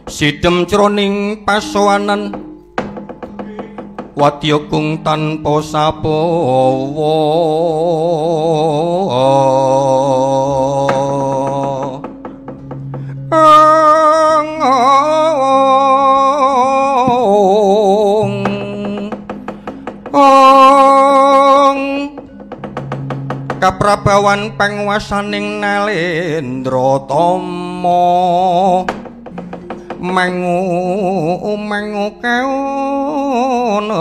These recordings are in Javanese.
Sidem jroning pasowanan wadya kung tanpa sapawa. Kaprabawan panguwasaning Nalendra Tama mangu mangu kaonengan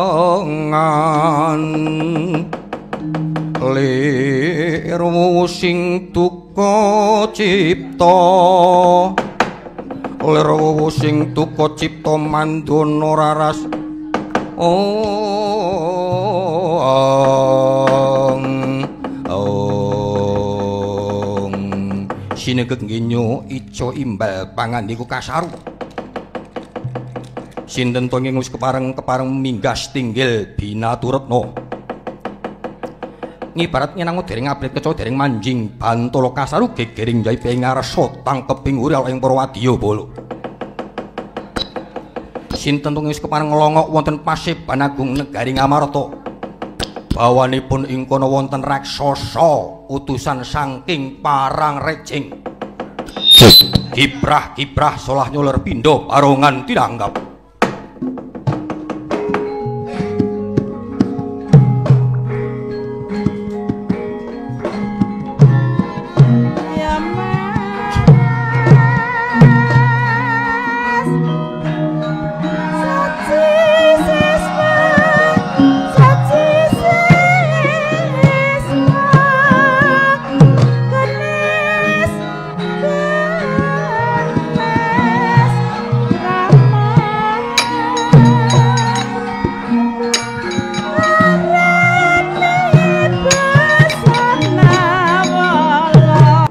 lir sing duka cipta lir sing duka cipta mandana raras sinegeg nginyo ica imbal pangandiku kasaru. Sinten to ing wis kepareng-kepareng minggas tinggil binaturetna. Ngibarat nyenangu dereng abrit keca dereng manjing bantala kasaru gegering jaipe ngarsa tangkeping uri ing para wadya bala. Sinten to ing wis kepareng nglongok wonten Paseban Agung negari Ngamarta. Bawanipun ing kono wonten raksasa utusan saking Parang Rejing. Kibrah-kibrah solah nyuler pindha barongan tinanggap. Ya Mas, saci siswa, saci siswa, kenes kenes rama, arane pesona wala.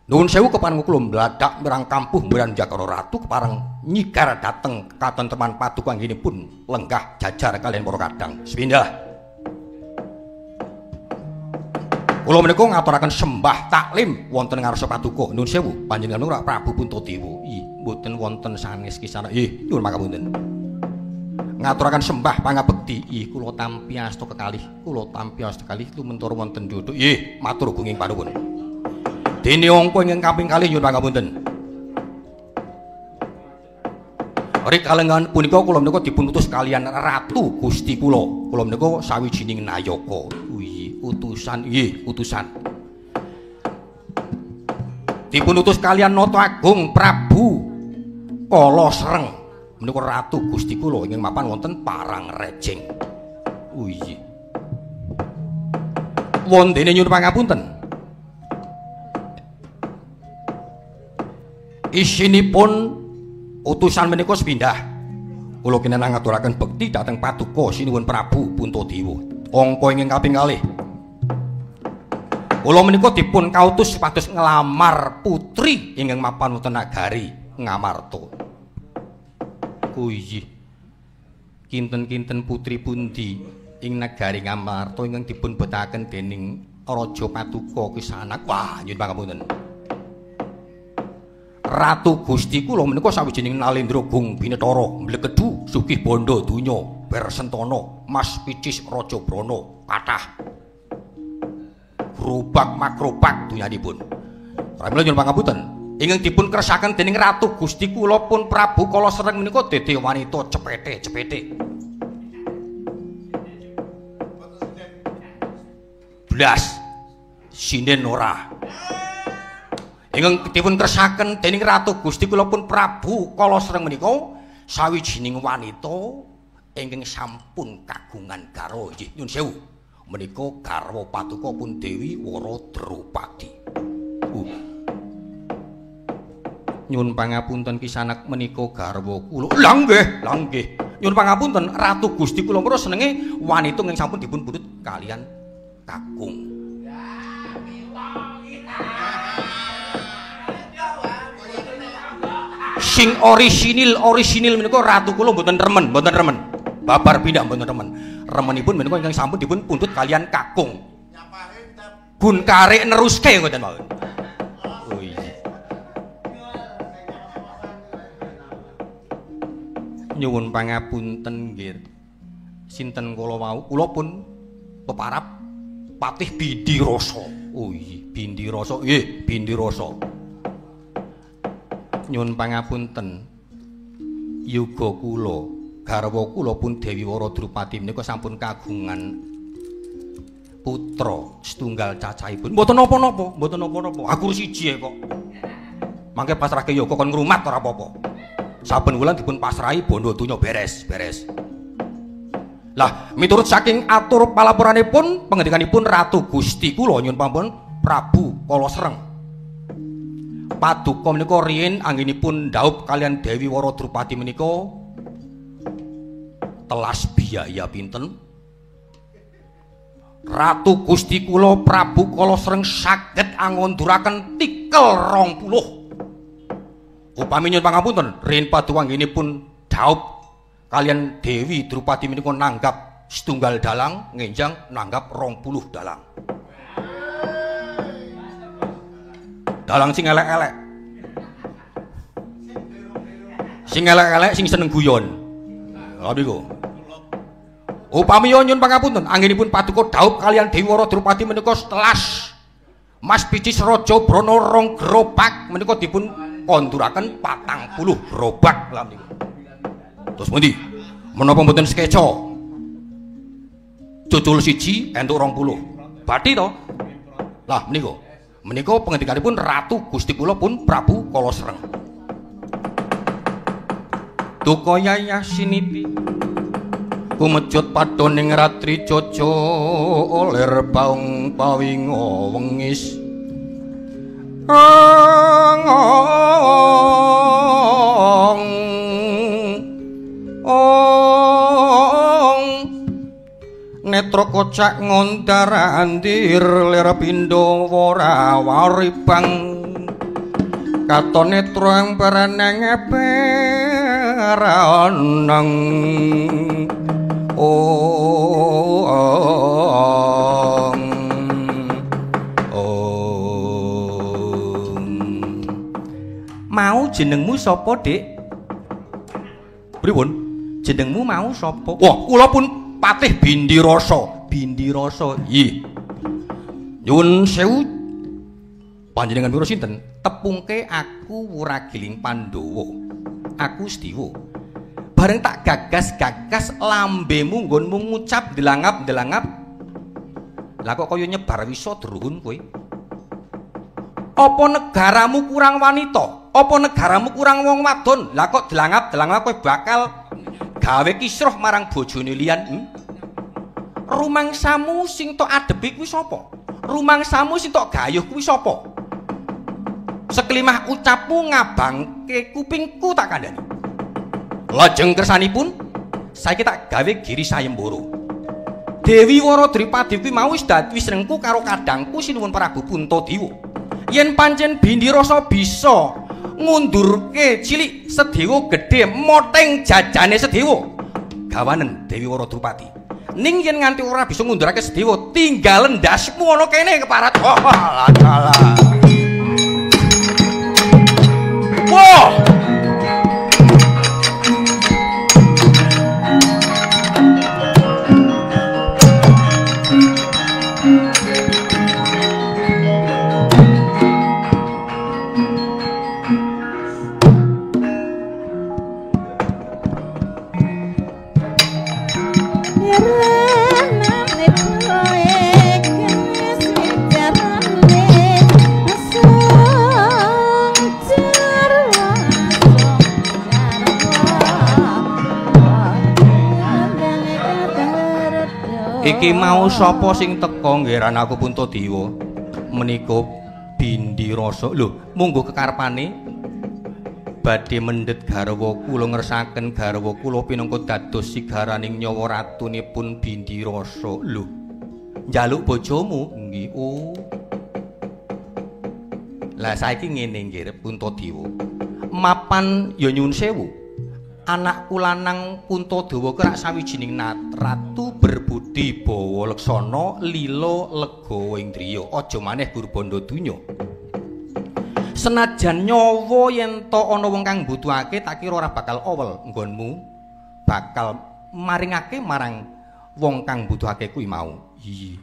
Nuwun sewu kepareng kula mladak mirang kampuh mirang Jakara Ratu kepareng nyigar dhateng katentreman paduka anggenipun lenggah jajar kaliyan para kadang. Sepindah kula menika ngaturaken sembah taklim wonten ngarsa paduka. Nuwun sewu panjenengan Prabu Puntadewa. Ih, mboten wonten sanes kisana. Ih, nyuwun pangapunten. Ngaturaken sembah pangabekti. Ih, kula tampi asta kekalih, kula tampi asta kekalih lumentar wonten duduk. Ih, matur gunging panuwun. Dene angka ingkang kaping kalih nyuwun pangapunten. Rikalengan punika kula menika dipun utus kaliyan Ratu Gusti kula. Kula menika sawijining nayaka. Uyi, utusan nggih, utusan. Dipun utus kaliyan Nata Agung Prabu Kala Sreng. Menika Ratu Gusti kula ingkang mapan wonten Parang Rejeng. Uyi. Wondene nyuwun pangapunten. Isinipun utusan menika sepindah kula kinenang ngaturaken bekti dhateng paduka sinuwun Prabu Puntadewa. Angka ingkang kaping kalih kula menika dipun kautus supados nglamar putri ingkang mapan wonten nagari Ngamarta. Kuyi kinten-kinten putri pundi ing nagari Ngamarta ingkang dipun betaken dening Raja Paduka Kisanak. Wah, nyuwun pangapunten. Ratu Gusti kula menika sawijining Nalendra Gung Binetara mlekedu sugih bondo donya bersentana Mas Picis Raja Brana kathah grobak makrobak donyanipun. Pramila nyuwun pangapunten ingkang dipun kersaken dening Ratu Gusti kula pun Prabu Kala Sreng menika dede wanita cepete-cepete. Blas sinden ora. Ingkang dipun kersaken dening Ratu Gusti kula pun Prabu Kala Sreng menika sawijining wanita ingkang sampun kagungan garwa. Nggih, nyuwun sewu. Menika garwa paduka pun Dewi Wara Drupadi. Nyuwun pangapunten kisanak menika garwa kula. Lah nggih, lah nggih. Nyuwun pangapunten Ratu Gusti kula menika senenge wanita ingkang sampun dipun pundhut kaliyan kakung. Sing orisinil orisinil menika ratu kula mboten remen, mboten remen. Babar pindah mboten remen. Remenipun menika ingkang sampun dipun pundhut kaliyan kakung. Gun karek neruske ngoten mawon. Oh iya. Nyuwun pangapunten nggih. Sinten kula wau? Kula pun peparap Patih Bindirasa. Oh iya, Bindirasa. Nggih, Bindirasa. Nyuwun pangapunten. Yoga kula, garwa kula pun Dewi Wara Drupadi menika sampun kagungan putra setunggal cacahipun. Mboten napa-napa, mboten napa-napa. Aku siji kok. Mangke pasrahke yoga kon ngrumat ora apa-apa. Saben wulan dipun pasrahi bondo donya beres, beres. Lah, miturut saking atur palaporanipun pengendikanipun Ratu Gusti kula nyuwun pampun Prabu Kala Sreng. Paduka menika riyin anggenipun dhaup kalian Dewi Wara Drupadi menika telas biaya pinten? Ratu Gusti kula Prabu Kala Sreng saged angonduraken tikel 20. Upami nyuwun pangapunten, riyin paduka anggenipun dhaup kalian Dewi Drupadi menika nanggap setunggal dalang, ngenjang nanggap 20 dalang. Dalang sing elek-elek. Sing elek-elek sing seneng guyon. Lha niku. Upami nyuwun pangapunten, anggenipun paduka dhaup kalian Dewi Wara Drupadi menika telas Mas Picis Raja Brana rong gerobak menika dipun konduraken 40 gerobak lha niku. Terus pundi? Menapa mboten skeca? Cucul siji entuk 20. Bathi to? Lah menika. Menika pengendikanipun Ratu Gusti kula pun Prabu Kala Sreng. Duka yayah siniti kumejut padoning ratri jojo lir baung pawinga wengis. Netra kocak ngondar-andir lir pindha wara waribang katon netra ing perenenge peraneng. Mau jenengmu sapa, Dik? Pripun? Jenengmu mau sapa? Wah, kula pun Patih Bindirasa. Bindirasa. Nggih. Nyuwun sewu panjenengan pira sinten? Tepungke aku Wuragiling Pandhawa. Aku Sediwa. Bareng tak gagas-gagas lambemu nggonmu ngucap delangap-delangap. Lah kok kaya nyebar wisa druhun kowe? Apa negaramu kurang wanita? Apa negaramu kurang wong wadon? Lah kok delangap-delangap kowe bakal gawe kisruh marang bojone liyan? Rumangsamu sing tok adepi kuwi sapa? Rumangsamu sing tok gayuh kuwi sapa? Sekelimah ucapmu ngabangke kupingku tak kandhani. Lajeng kersanipun saiki tak gawe giri sayembara. Dewi Wara Drupadi kuwi mau wis dadi srengku karo kadangku Sinuwun Prabu Puntadewa. Yen pancen Bindirasa bisa ngundurke cilik Sedewa gedhe moteng jajane Sedewa, gawanen Dewi Wara Drupadi. Ning yen nganti ora bisa ngundurake Sedewa, tinggalen ndasmu ana kene keparat. Oh, alah alah. Wah. Iki mau sapa sing teka nggeran aku Puntadewa menika Bindirasa. Lho, munggo kekarepane badhe mendhet garwa kula ngersaken garwa kula pinangka dados sigaraning nyawa ratunipun Bindirasa. Lho, njaluk bojomu? Nggih. Oh. Lah saiki ngene nggih Puntadewa. Mapan ya nyuwun sewu. Anakku lanang Puntadewa kerak sawijining ratu berbudi bawa leksana lila legawa indriya aja maneh gurbondo donya. Senajan nyawa yen ta ana wong kang mbutuhake tak kira ora bakal owel nggonmu. bakal maringake marang wong kang mbutuhake kuwi mau. Iya.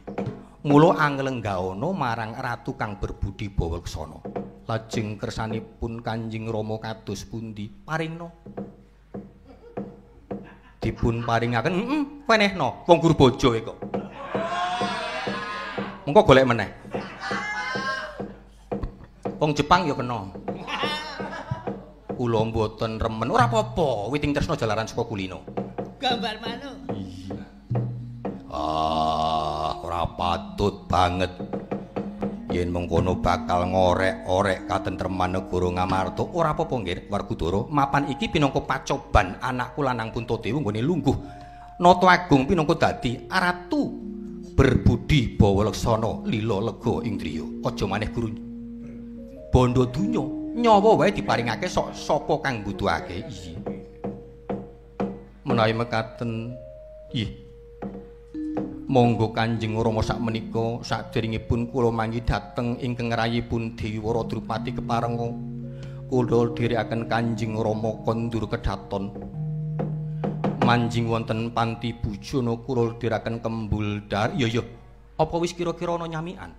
Mula anglenggaana marang ratu kang berbudi bawa leksana. Lajeng kersanipun Kanjeng Rama kados pundi? Paringna. Dipun paringaken, heeh, wenehna. Wong guru bojo kok. Mengko golek meneh. Wong Jepang ya kena. Kula mboten remen, ora apa-apa, witing tresna jalaran saka kulino. Gambar manuk. Iya. Ah, ora patut banget. Yen mengkono bakal ngorek-orek katentreman negara Ngamarta. Ora apa-apa nggih, Werkudara. Mapan iki pinangka pacoban anakku lanang Puntadewa nggone lungguh Nata Agung pinangka dadi ratu berbudi bawa leksana lila lega indriya. Aja maneh guru bondo donya, nyawa wae diparingake sok sapa kang mbutuhake. Iya. Menawi mekaten, ih. Monggo Kanjeng Rama sakmenika saderengipun kula manggi dhateng ingkang rayipun Dewi Wara Drupadi keparenga kula dherekaken Kanjeng Rama kondur kedaton manjing wonten panti bujana kula dherekaken kembul dar. Iya iya, apa wis kira-kira ana nyamikan?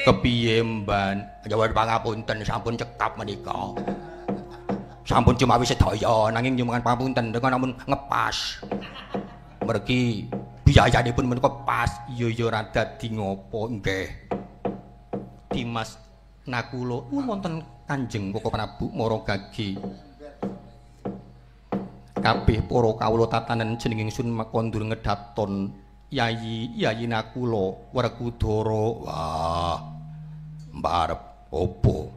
Kepiye mban? Nyuwun pangapunten sampun cekap menika. Sampun cumawi sedaya nanging nyuwun pangapunten dengan namun ngepas. Mergi biayanipun menika pas. Iya iya ora dadi ngopo nggih. Dimas Nakula wonten Kanjeng Koko Prabu Maragage. Kabeh para kawula tatanen jeneng ingsun kondur ngedaton Yayi Yayi Nakula Werkudara. Wah. Mbarep opo?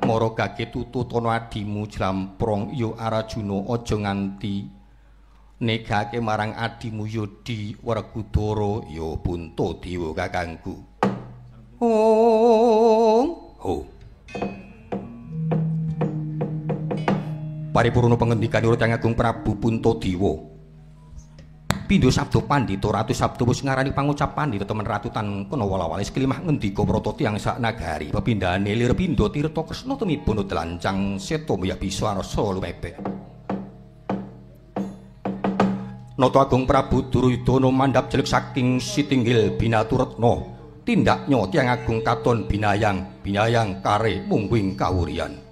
Maragage tututana adimu jlamprong ya Arjuna aja nganti negake marang adimu Yudi Werkudara ya Puntadewa kakangku. Oh. Oh. Paripurna pangendikan Hyang Agung Prabu Puntadewa. Pindha sabda pandhita ratu sabda wis ngarani pangucap pandhita temen ratu tan kena wala-wali sekelimah ngendika prata tiyang sak nagari pepindhane lir pindha tirta kresna tumibana dlancang seta mbiyak bisa arsa lumebek. Nata Agung Prabu Duryudana mandhap jelek saking sitinggil binaturetna tindaknya tiyang agung katon binayang binayang kare mungguing kawuryan.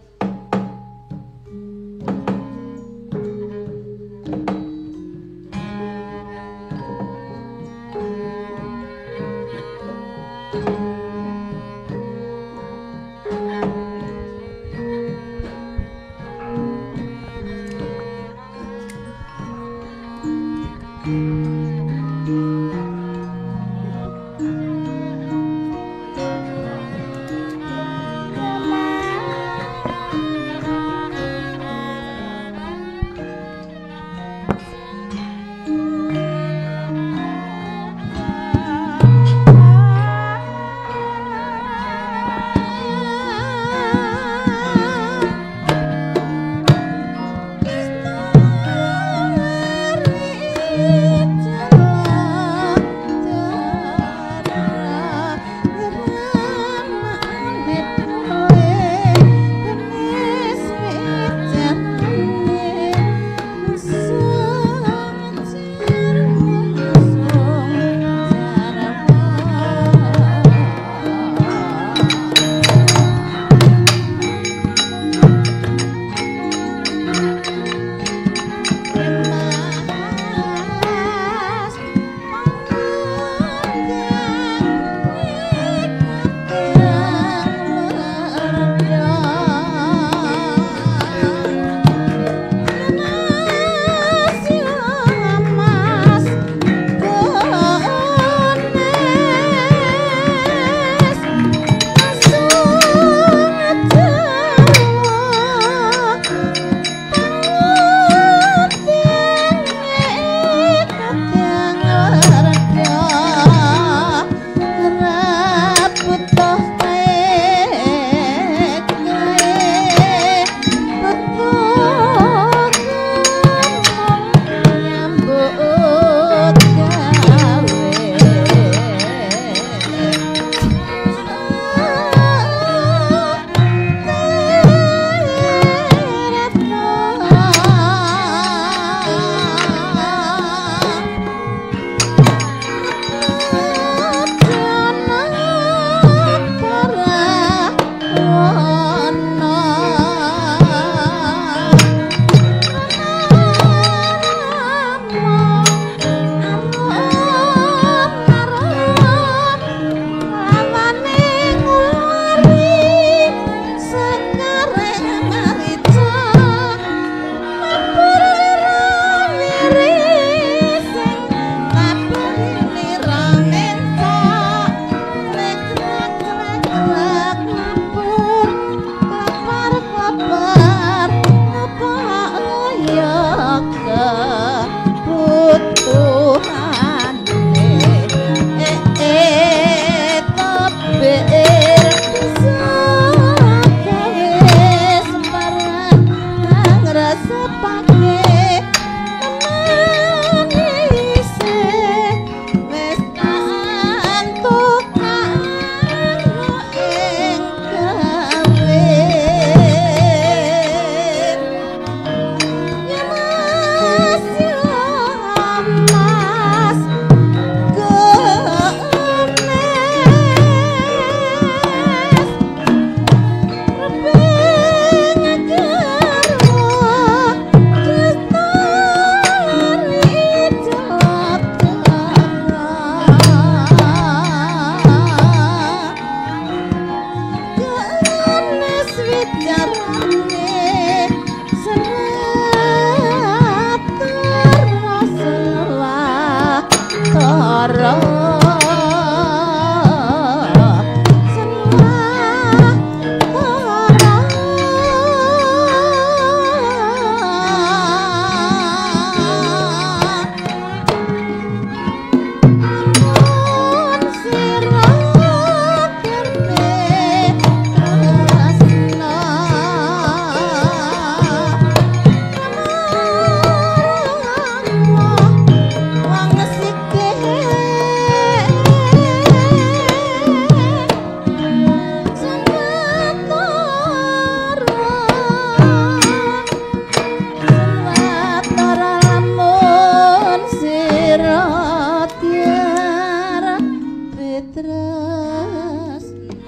tresna.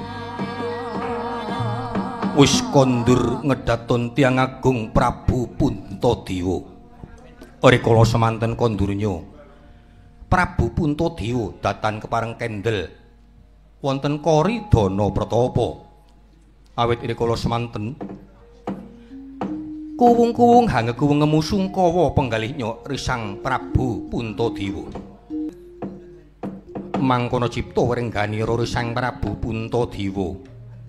Wis kondur ngedaton tiyang agung Prabu Puntadewa. Rikala semanten kondurnya Prabu Puntadewa datan kepareng kendel wonten Kori Dana Pratapa. Awit rikala semanten kuwung-kuwung hangekuwung ngemu sungkawa penggalihnya risang Prabu Puntadewa. Mangkono cipta wringganira risang Prabu Puntadewa.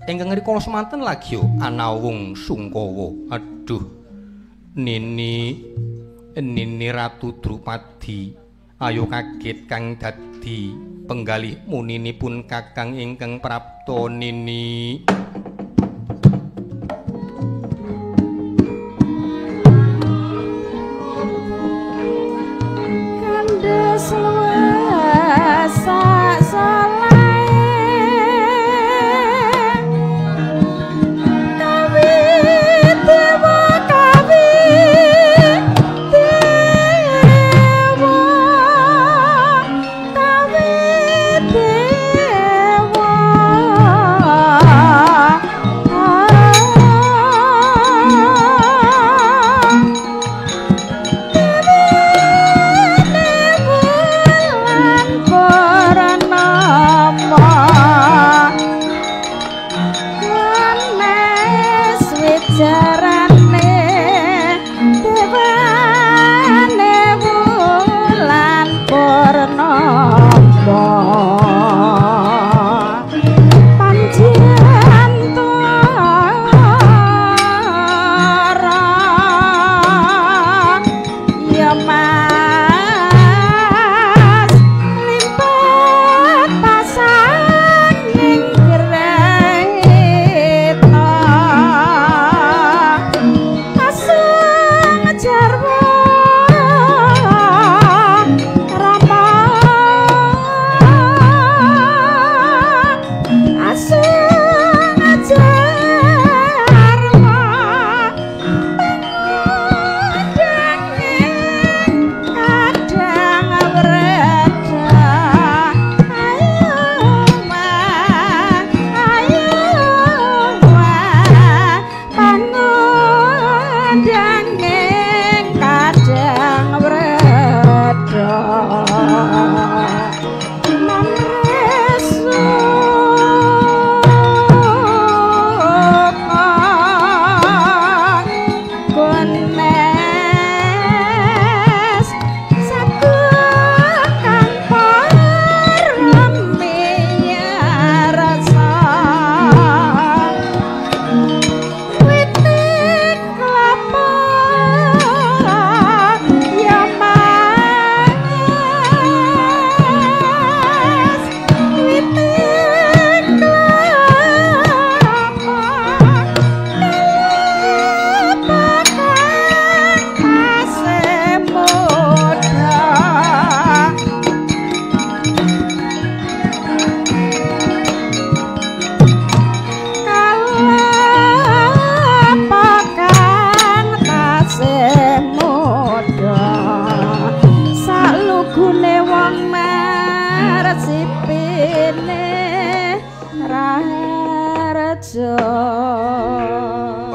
Ingkang rikala semanten lagi anawung sungkawa. Aduh, Nini Nini Ratu Drupadi, ayo kaget kang dadi penggalih muninipun kakang ingkang prapta Nini. Kandhes luwes sak salahe kawi dewa kawi dewa kawi dewa.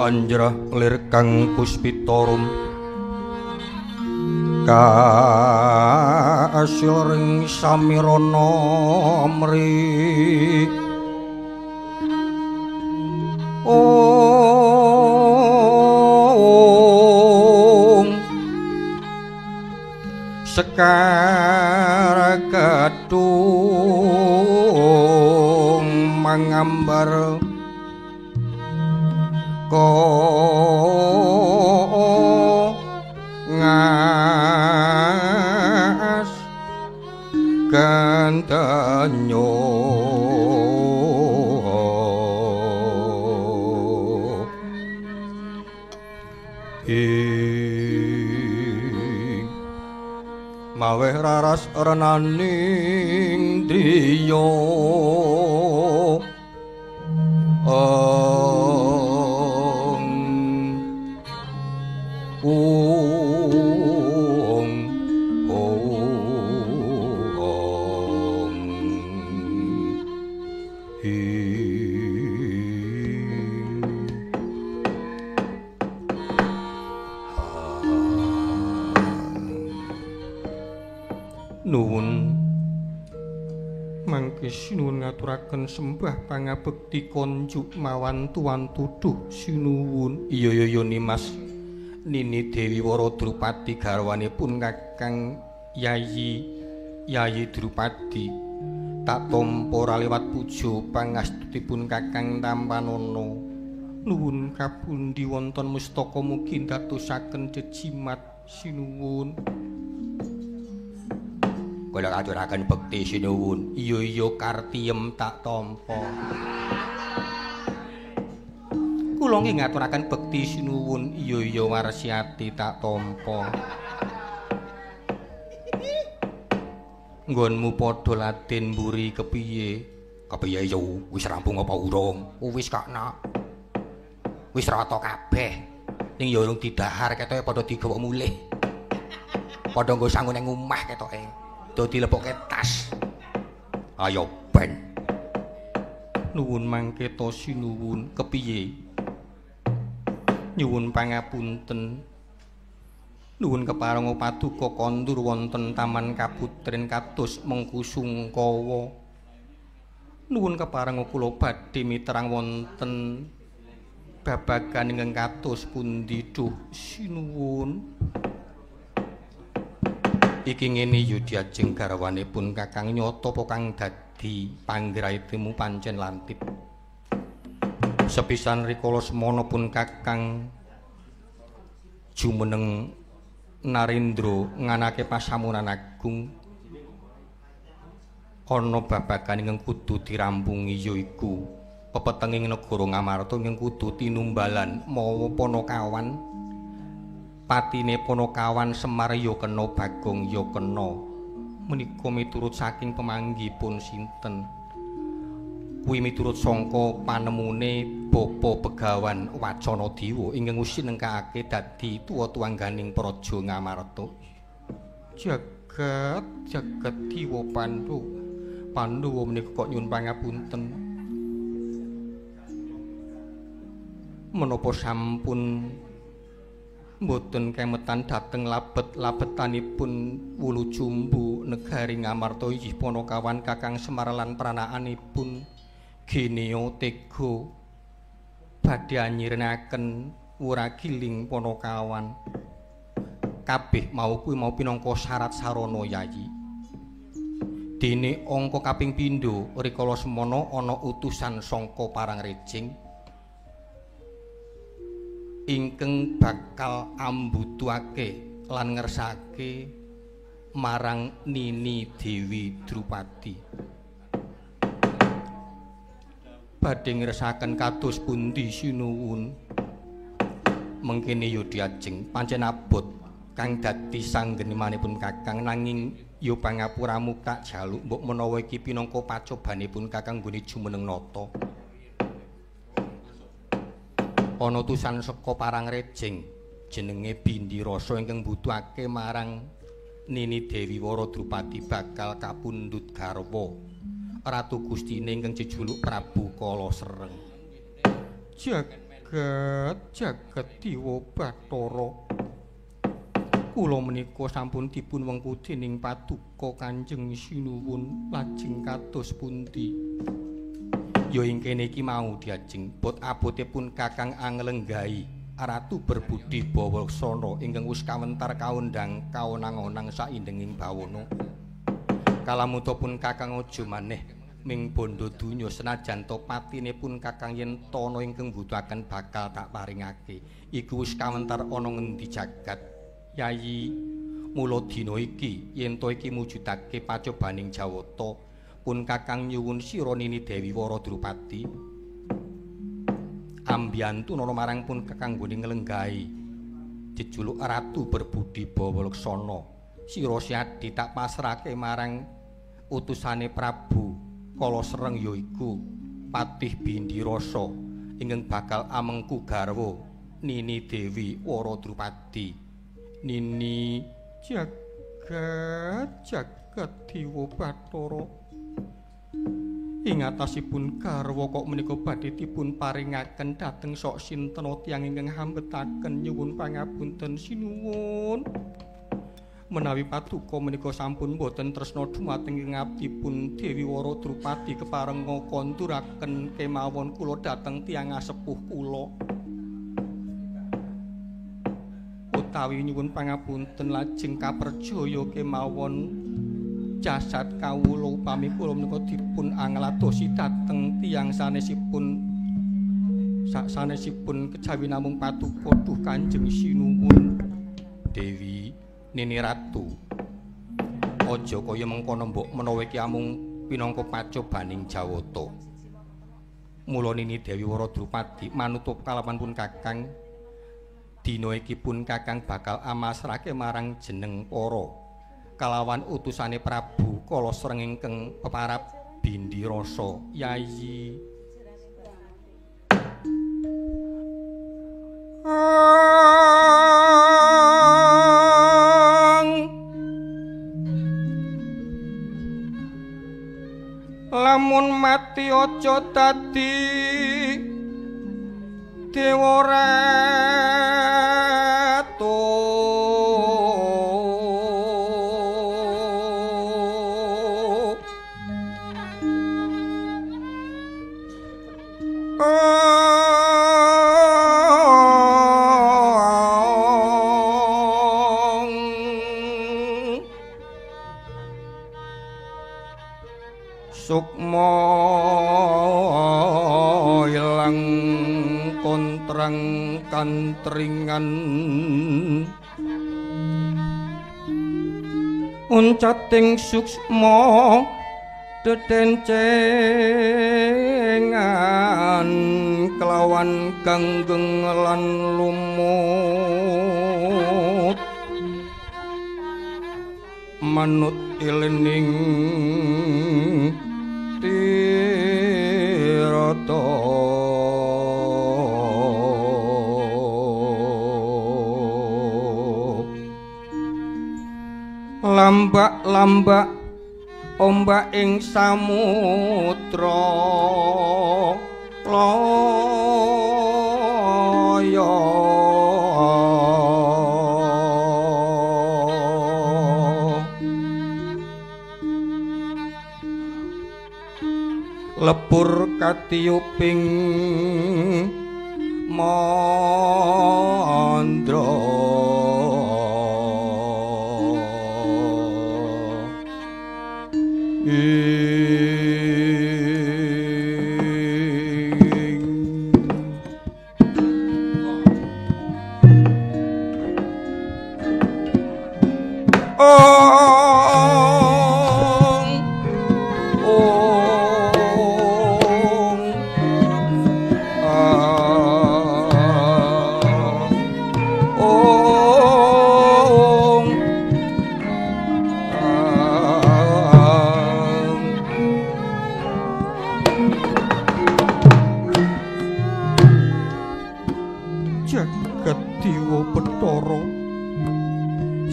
Anjrah lir kang puspitarum kasil ring samirana mri ong sekar gadung mangambar ko ngas gantenyo ing maweh raras renaning driya ong ong. Nuwun mangke sinuwun ngaturaken sembah pangabekti konjuk mawan tuan tuduh sinuwun. Iya iya iya Nimas. Nini Dewi Wara Drupadi garwanipun Kakang Yayi Yayi Drupadi tak tampa ora liwat puja pangastutipun Kakang Tampanana. Nuwun kapundi wonten mustaka mugi ndadosaken jejimat sinuwun. Kula ngaturaken bekti sinuwun. Iya iya Kartiyem tak tampa. Kula nggih ngaturaken bekti sinuwun. Iya iya Warsiati tak tampa. Nggonmu padha laden mburi kepiye? Kepiye yo wis rampung apa urung? Wis kok nak. Wis rata kabeh. Ning yo urung didahar ketoke padha digawa mulih. Padha nggo sangu ning omah ketoke. Do dilebokke tas. Ayo ben. Nuwun mangke to sinuwun kepiye? Nyuwun pangapunten. Nuwun kepareng paduka kondur wonten Taman Kaputren kados mengku sungkawa. Nuwun kepareng kula badhe miterang wonten babagan ingkang kados pundi duh sinuwun. Iki ngene Yudhyajeng garwanipun Kakang nyata apa kang dadi panggraitmu pancen lantip. Sepisan rikala semana pun Kakang jumeneng Narendra nganake pasamunan agung ana babagan ingkang kudu dirampungi yaiku pepetenging negara Ngamarta ingkang kudu tinumbalan mawa Panakawan. Patine Panakawan Semar ya kena, Bagong ya kena. Menika miturut saking pemanggipun sinten? Kuwi miturut sangka panemune Bapa Begawan Wacana Dewa ingkang usinengkake dadi tuwa-tuwangganing Praja Ngamarta. Jagat jagat Dewa Pandu. Pandhawa menika kok nyuwun pangapunten. Menapa sampun mboten kemetan dhateng labet-labetanipun wulu jumbu negari Ngamarta inggih Panakawan Kakang Semar lan pranakanipun Geneo Tega badhe anyirenaken wuragiling Panakawan. Kabeh mau kuwi mau pinangka syarat sarana Yayi. Dene angka kaping pindho rikala semana ana utusan sangka Parangrejing ingkang bakal ambutuake lan ngersake marang Nini Dewi Drupadi. Badhe ngersakaken kados pundi sinuwun? Mengkene Yudhyajeng pancen abot kang dadi sanggenimanipun Kakang, nanging ya pangapuramu tak jaluk mbok menawa iki pinangka pacobanipun Kakang nggone jumeneng nata. Ana utusan saka Parangrejing jenenge Bindirasa ingkang mbutuhake marang Nini Dewi Wara Drupadi bakal kapundhut garwa Ratu Gustine ingkang jejuluk Prabu Kala Sereng. Jagat jagat Dewa Bathara, kula menika sampun dipun wengku dening paduka Kanjeng Sinuwun lajeng kados pundi? Ya ing kene iki mau diajeng bot abotipun Kakang anglenggahi Ratu berbudi bawaksana ingkang wis kawentar kaundang kaonang-onang saindenging bawana. Kalamutapun Kakang aja maneh ming bondo donya senajan to patinipun Kakang yen tana ingkang mbutuhaken bakal tak paringake. Iku wis kawentar ana ngendi jagat. Yayi, mula dina iki yen to iki mujudake pacobaning Jawata, pun Kakang nyuwun sira Nini Dewi Wara Drupadi ambiyantu nana marang pun Kakang nggone nglenggahi jejuluk Ratu berbudi bawa laksana. Sira Siadi tak pasrahke marang utusane Prabu Kala Sereng yaiku Patih Bindirasa ingkang bakal amengku garwa Nini Dewi Wara Drupadi. Nini jagat jagat Dewa Bathara, Ing atasipun garwa kok menika badhe dipun paringaken dhateng sok sinten tiyang ingkang hambetaken nyuwun pangapunten sinuwun. Menawi paduka menika sampun boten tresna dumateng ing ngabdipun Dewi Wara Drupadi keparenga konduraken kemawon kula dhateng tiyang asepuh kula. Utawi nyuwun pangapunten lajeng kaperjaya kemawon jasad kawula upami kula menika dipun angladosi dhateng tiyang sanesipun saksanesipun kejawi namung paduka duh Kanjeng Sinuwun. Dewi Nini Ratu, aja kaya mengkono mbok menawa iki amung pinangka pacobaning Jawata. Mula Nini Dewi Wara Drupadi manutup kalawan pun Kakang, dina iki pun Kakang bakal amasrake marang jeneng para kalawan utusane Prabu Kala Sreng ingkang peparab Bindirasa Yayi. Lamun mati aja dadi dewa ratu. Sukma ilang kontrang kantringan uncating suksma dedencengan kelawan ganggeng lan lumut manut ilining tirata. Lambak-lambak ombak ing samudra laya. Lebur katiyuping mandra. Jagat Dewa Bathara,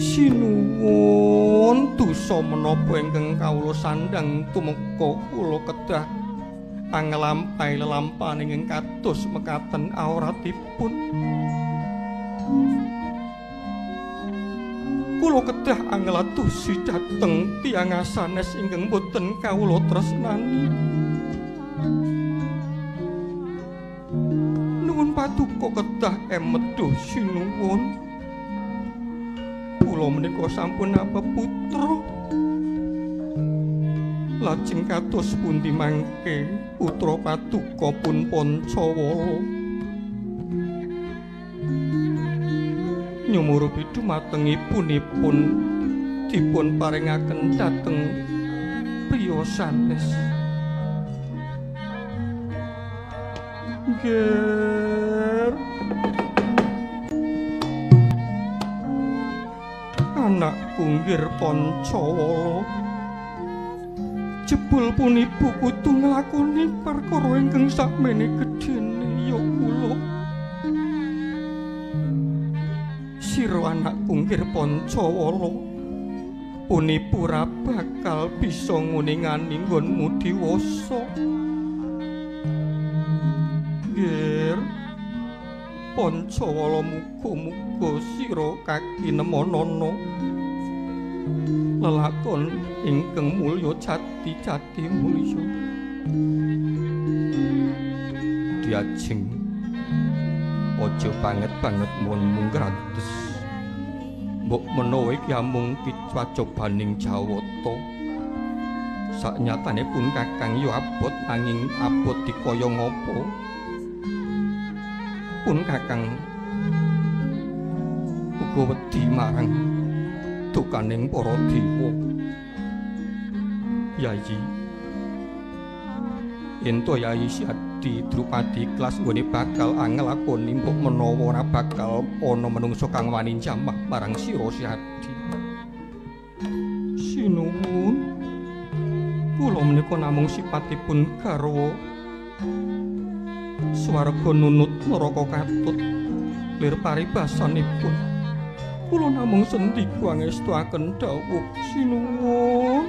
sinuwun dosa menapa ingkang kawula sandhang tumeka kula kedah anglampahi lelampahan ingkang kados mekaten awratipun. Kula kedah angladosi dhateng tiyang sanes ingkang boten kawula tresnani. Nuwun paduka kedah emeduh sinuwun. Kula menika sampun napa putra. Lajeng kados pundi mangke putra paduka pun Pancawala. Nyumurupi dumateng ipunipun dipun paringaken dhateng priya sanes. Nger anakku nggir Pancawala, jebul pun ibu kudu nglakoni perkara ingkang sakmene gedhene ya kula. Sira anakku nggir Pancawala, Punipura bakal bisa nguningani nggonmu diwasa. Ger Pancawala muga-muga sira kakinemonana lelakon ingkang mulya jati-jati mulya. Diajeng aja banget-banget mun mung gratis. Mbok menawa iki amung kicacobaning Jawata. Saknyatane pun Kakang ya abot nanging abot dikaya ngapa? Pun Kakang uga wedi marang dukaning para dewa. Yayi ento Yayi Siadi Drupadi ikhlas nggone bakal anglakoni mbok menawa ora bakal ana menungsa kang wani jamah marang sira Siadi. Sinuwun, kula menika namung sipatipun garwa. Swarga nunut neraka katut lir paribasanipun. Kula namung sendika angestuaken dawuh sinuwun.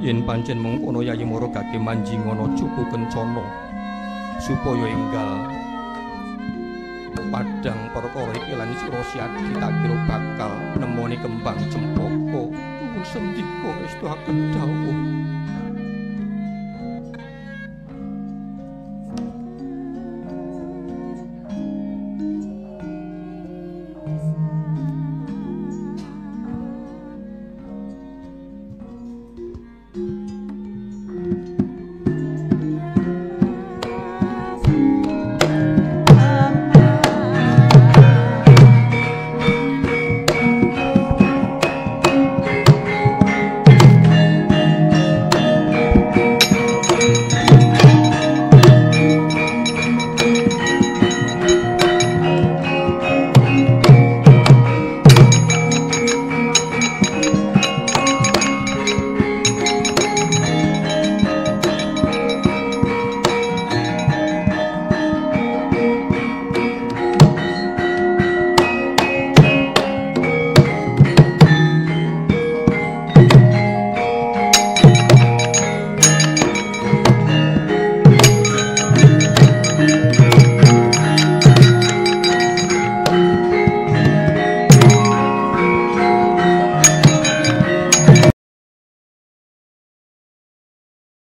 Yen pancen mengkono Yayi Maragake manjingana cupu kencana supaya enggal padhang perkara iki lan sira Siadi tak kira bakal nemoni kembang cempaka. Nuwun sendika estuaken dawuh.